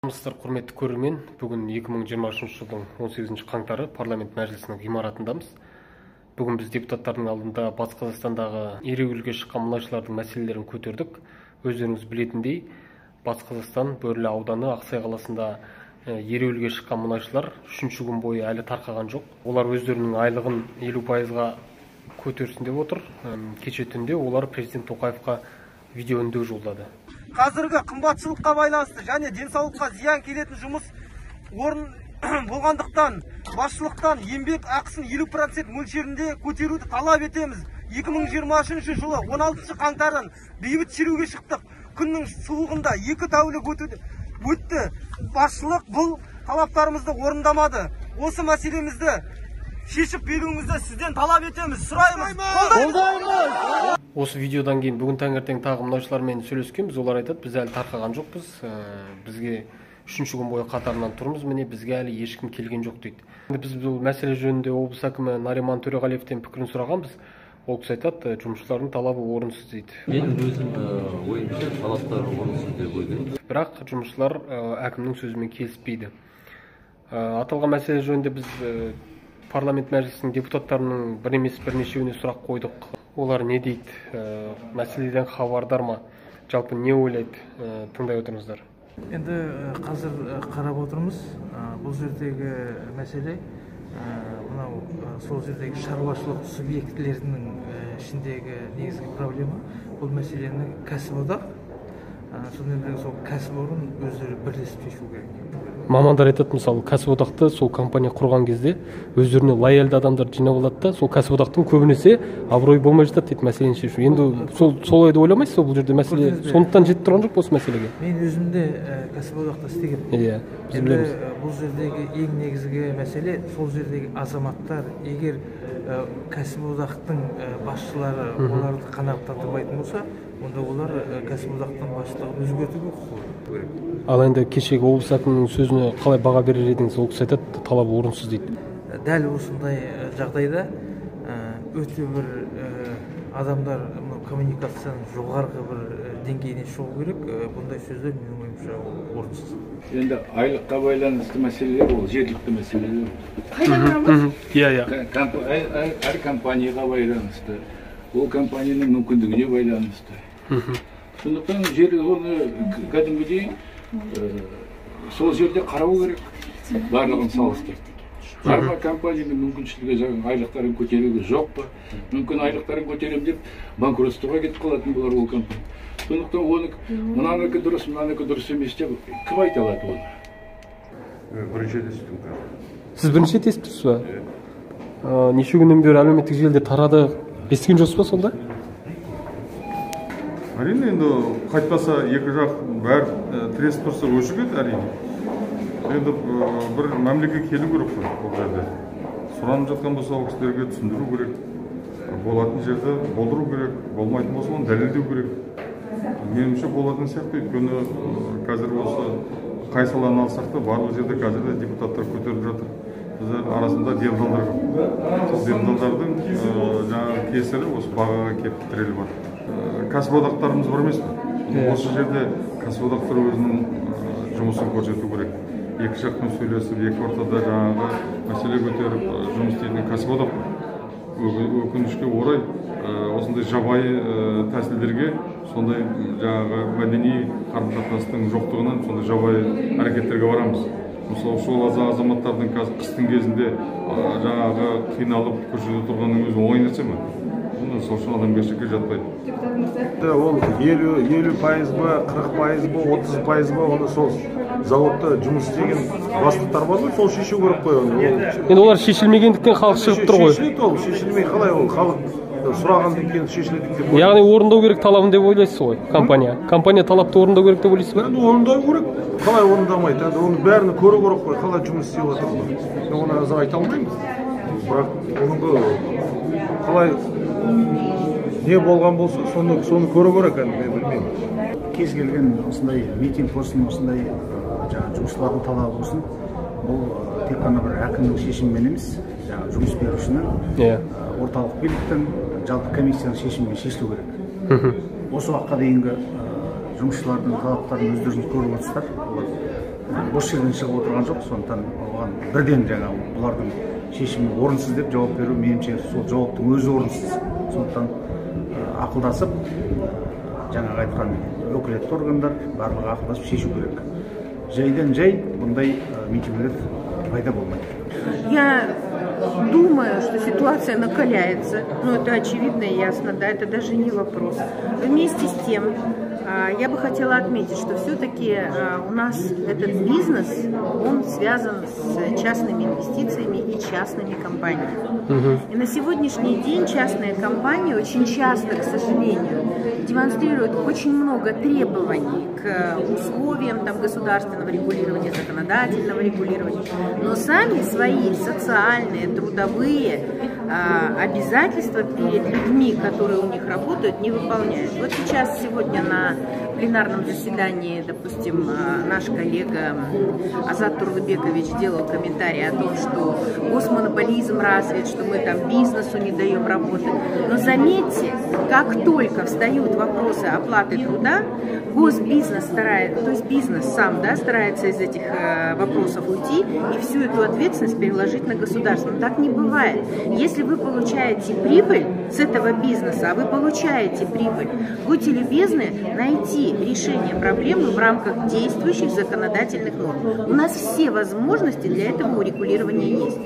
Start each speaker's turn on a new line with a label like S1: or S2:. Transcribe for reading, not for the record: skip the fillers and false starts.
S1: Армысыздар, құрметті көрермен. Бүгін 2023 жылдың 18 қаңтары, парламент мәжілісінің ғимаратындамыз. Бүгін біз депутаттардың алдында Батыс Қазақстандағы ереуілге шыққан мұнайшылардың мәселелерін көтердік. Өздеріңіз білетіндей, Батыс Қазақстан Бөрлі ауданы Ақсай қаласында ереуілге шыққан мұнайшылар үшінші күн бойы әлі тарқаған жоқ. Олар өздерінің айлығын 50%-ға көтерсін деп отыр. Кеше түнде олар президент Тоқаевқа видео үндеу жолдады.
S2: Қазіргі қымбатшылыққа байланысты және денсаулыққа зиян келетін жұмыс орын болғандықтан басшылықтан еңбек ақысын 50% мөлшерінде көтеруді талап етеміз. 2023 жылы 16 қаңтардан бейбіт шеруге шықтық. Күннің суығында 2 тәулік өтті. Басшылық бұл талаптарымызды орындамады. Осы мәселемізді шешіп беруіңізді сізден талап етеміз, сұраймыз. Қолдаймыз.
S1: Осы видеодан кейін бүгін таңертең тағы мұнайшылармен сөйлескенбіз. Олар айтады, біз әлі тарқаған жоқпыз, бізге үшінші күн бойы қатарынан тұрмыз, міне бізге әлі ешкім келген жоқ дейді. Енді біз бұл мәселе жөнінде облыс әкімі Нариман Төреғалиевтен пікірін сұрағанбыз. Ол кісі айтады, жұмысшылардың талабы орынсыз дейді.
S3: Менің өзім ойымша талаптар орынсыз деп ойлаймын.
S1: Бірақ жұмысшылар әкімнің сөзімен келіспейді. Аталған мәселе жөнінде біз парламент мәжілісінің депутаттарының бір емес бірнешеуіне сұрақ қойдық. Олар не дейді, мәселеден хабардар ма, жалпы не ойлайды, тыңдай отырыңыздар.
S4: Енді қазір қарап отырмыз, бұл жердегі мәселе мынау сол жердегі шаруашылық субъектілерінің ішіндегі негізгі проблема. Бұл мәселені кәсіподақ, сонымен бірге сол кәсіпорын өздері бірлесіп шешу керек.
S1: Мамандар айтады, мысалы, кәсіподақты сол компания құрған кезде өздеріне лояльды адамдар жинап алады да, сол кәсіподақтың көбінесе абыройы болмай жатады дейді мәселені шешу. Енді солай деп ойламайсыз ба, бұл жерде мәселе сондықтан жетіп тұрған жоқ па осы мәселеге?
S4: Мен өзім де кәсіподақта істегенмін.
S1: Иә, біз білеміз.
S4: Бұл жердегі ең негізгі мәселе сол жердегі азаматтар, егер кәсіподақтың басшылары оларды қанағаттандырмайтын болса, онда олар кәсіподақтың басшылығын өзгертуге құқығы керек.
S1: Ал енді кешегі облыс әкімінің сөзіне қалай баға берер едіңіз? Ол кісі айтады, талап орынсыз дейді.
S4: Дәл осындай жағдайда өте бір адамдар коммуникацияның жоғарғы бір деңгейіне шығу керек. Бұндай сөздер менің ойымша ол орынсыз.
S5: Енді айлыққа байланысты мәселелер ол жергілікті мәселелер.
S6: Қайда барамыз?
S1: Иә, иә.
S5: Әр компанияға байланысты, ол компанияның мүмкіндігіне байланысты. Сондықтан жер оны кәдімгідей сол жерде қарау керек, барлығын салыстырып. Бар ма компанияның мүмкіншілігі, жаңағы айлықтарын көтеруге, жоқ па? Мүмкін айлықтарын көтеремін деп банкротствоға кетіп қалатын болар ол компания. Сондықтан оны мынанікі дұрыс, мынанікі дұрыс емес деп кім айта алады оны?
S7: Бірінші рет естідім қазір.
S1: Сіз бірінші рет естіп тұрсыз ба? Неше күннен бері әлеуметтік желіде тарады, естіген жоқсыз ба сонда?
S7: Әрине, енді қайтпаса екі жақ бәрі тіресіп тұрса өшігеді әрине. Енді бір мәмілеге келу керек қой бұл жерде. Сұранып жатқан болса ол кісілерге түсіндіру керек. Болатын жерде болдыру керек, болмайтын болса оны дәлелдеу керек. Меніңше болатын сияқты, өйткені қазір осы қай саланы алсақ та барлық жерде қазір де депутаттар көтеріп жатыр. Біздер арасында делдалдар көп. Сол делдалдардың жаңағы кесірі осы бағаға келіп тіреліп жатыр. Кәсіподақтарымыз бар емес пе? Осы жерде кәсіподақтар өзінің жұмысын көрсету керек. Екі жақпен сөйлесіп, екі ортада жаңағы мәселе көтеріп жұмыс істейтін кәсіподақ бар. Өкінішке орай осындай жабайы тәсілдерге, сондай жаңағы мәдени қарым-қатынастың жоқтығынан сондай жабайы әрекеттерге барамыз. Мысалы, сол азаматтардың қазір қыстың кезінде жаңағы қиналып көшеде тұрғанның өзі оңай нәрсе ме? Сол үшін адамгершілікке жатпайды.
S8: Ол 50% ба, 40% ба, 30% ба, оны сол заводта жұмыс істеген бастықтар бар ғой, сол шешу керек қой оны.
S1: Енді олар шешілмегендіктен халық шығып тұр ғой.
S8: Шешіледі ол, шешілмей қалай ол, халық сұрағаннан кейін шешіледі деп.
S1: Яғни орындау керек талабын деп ойлайсыз ғой, компания. Компания талапты орындау керек деп ойлайсыз ба?
S8: Енді орындау керек. Қалай орындамайды? Енді оның бәрін көру керек қой, қалай жұмыс істеп жатыр. Мен оны қазір айта алмаймын. Бірақ оның қалай не болған болса, соны көру керек, енді мен білмеймін.
S9: Кез келген осындай митинг болсын, осындай жаңағы жұмысшылардың талабы болсын, бұл тек қана бір әкімнің шешімімен емес, жаңағы жұмыс берушінің, орталық биліктің, жалпы комиссияның шешімімен шешілу керек. Осы уақытқа дейінгі жұмысшылардың талаптарын өздеріңіз көріп отырсыздар. Олар Бос жерден шығып отырған жоқ, сондықтан оған бірден жаңа бұлардың шешімі орынсыз деп жауап беру, меніңше, сол жауаптың өзі орынсыз. Сондықтан ақылдасып, жаңағы айтқан өкілетті органдар барлығы ақылдасып шешу керек. Жайдан жай бұндай митингілер пайда болмайды.
S6: Я думаю, что ситуация накаляется, но это очевидно и ясно, да, это даже не вопрос. Вместе с тем, я бы хотела отметить, что все-таки у нас этот бизнес, он связан с частными инвестициями и частными компаниями. И на сегодняшний день частные компании очень часто, к сожалению, демонстрируют очень много требований к условиям там государственного регулирования, законодательного регулирования, но сами свои социальные, трудовые обязательства перед людьми, которые у них работают, не выполняют. Вот сейчас, сегодня на пленарном заседании, допустим, наш коллега Азат Турлыбекович делал комментарий о том, что госмонополизм развит, что мы там бизнесу не даем работать. Но заметьте, как только встают вопросы оплаты труда, госбизнес старается, то есть бизнес сам, да, старается из этих вопросов уйти и всю эту ответственность переложить на государство. Но так не бывает. Если вы получаете прибыль с этого бизнеса, а вы получаете прибыль, будьте любезны найти решение проблемы в рамках действующих законодательных норм. У нас все возможности для этого урегулирования есть.